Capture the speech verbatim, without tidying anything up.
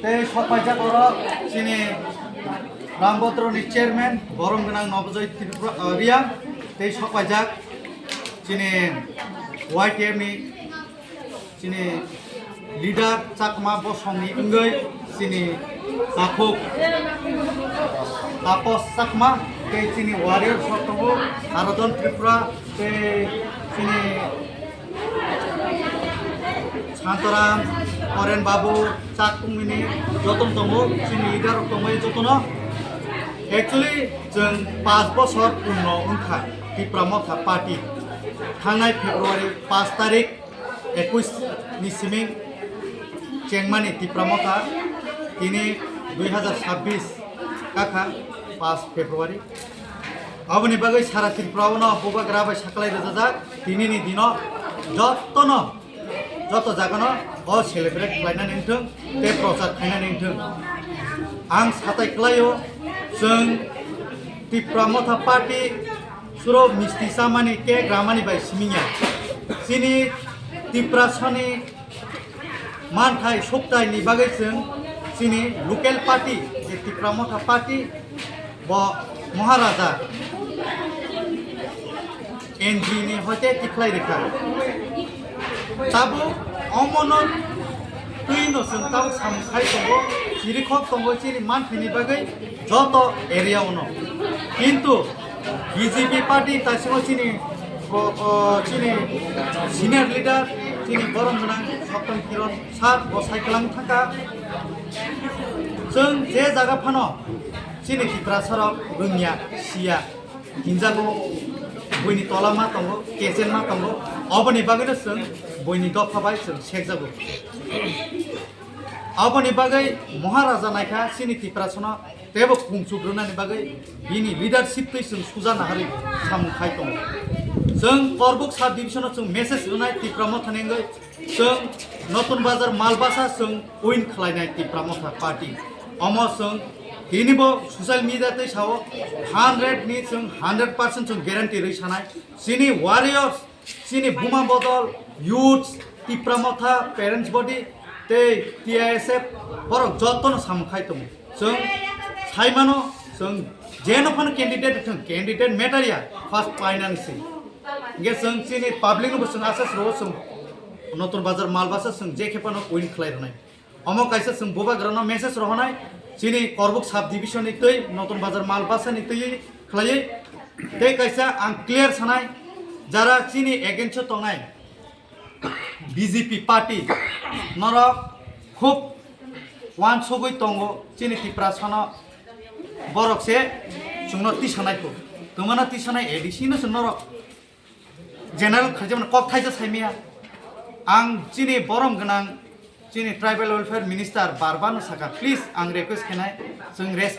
Tei sokpaijak oro chini Rambodroni chairman, borom gwnang Nobojoy Tripura, ah, Reang, tei sokpaijak chini Y T F ni chini leader Chakma bosongni wngwi chini takhuk Tapos Chakma, tei chini warrior sok tongo Haradon Tripura, tei chini Santoram, Oren Babu, Chak Tungmini, jotono tongo, chini leader rok tongbai jotono. Actually, chwng paanch bosor purno wngkha Tipra Motha Party. Thangnai February paanch tarik, ekush ni siming chengmani Tipra Motha, tini dui hazar sabbish kakha paanch February. Aboni bagwi sara Tripura o no bubagra bai saklai rwjajak, tinini dino jotono joto jagano o celebrate khlainani wngthung tei prochar khainani wngthung. Ang satai klaio, chwng Tipra Motha Party suro misti chamani, cake ramani bai simiya. Chini Tiprasani manthai suktaini bagwi chwng chini local party, je Tipra Motha Party, bo Maharaja N G ni hoite tikhlai rikha. Tabuk omono twino chwng tabuk samung khai tongo, chirikhok tongo chini manthaini bagwi joto area ono. Kintu B J P party taisingo chini, o, o, chini senior leader, chini borom gwnang Sopton Kiron sir bo sai kwlang thangkha. Chwng je jaga phano chini Tiprasarok rwngya, siya, hinjago, buini tola ma tongo, kechen ma tongo, oboni bagwino chwng buini dopha bai chwng sekjago. Aboni bagwi Maharaja naikha chini Tiprasano teibo khungchuk rwnani bagwi bini leadership twi chwng suja naharwi samung khai tongo. Chwng Korbuk sub division-o chwng message rwnai Tipra Mothani wngwi, chwng Notun Bazar Malbasa chwng win khlainai Tipra Motha party. Omo chwng tinibo social media twi sao, hundred ni chwng hundred percent chwng guarantee rwi sanai. Chini warriors, chini Buma Bodol, youths, Tipra Motha, parents body, tei T I S F, borok jotono samung khai tongo. Chwng saimano, chwng jeno phano candidate thwng, candidate matter ya, first painani se. Hingke chwng chini public no bo chwng asas rwo, chwng Notun Bazar Malbasa chwng je khe phano win khlai rwnai. Omo kaisa chwng bubagrano message rohonai, chini Korbuk sub division ni twi, Notun Bazar Malbasa ni twi khlaiwi. Tei kaisa ang clear sanai, jara chini against o tongnai B J P party, norok khub wansugwi tongo chini Tiprasano, borok se chwngno tisanai kho, twmano tisanai A D C no se norok general khaijak mano kok thaisa saimaya. Ang chini borom gwnang chini tribal welfare minister Barba no saka, please, ang request khenai, chwng rest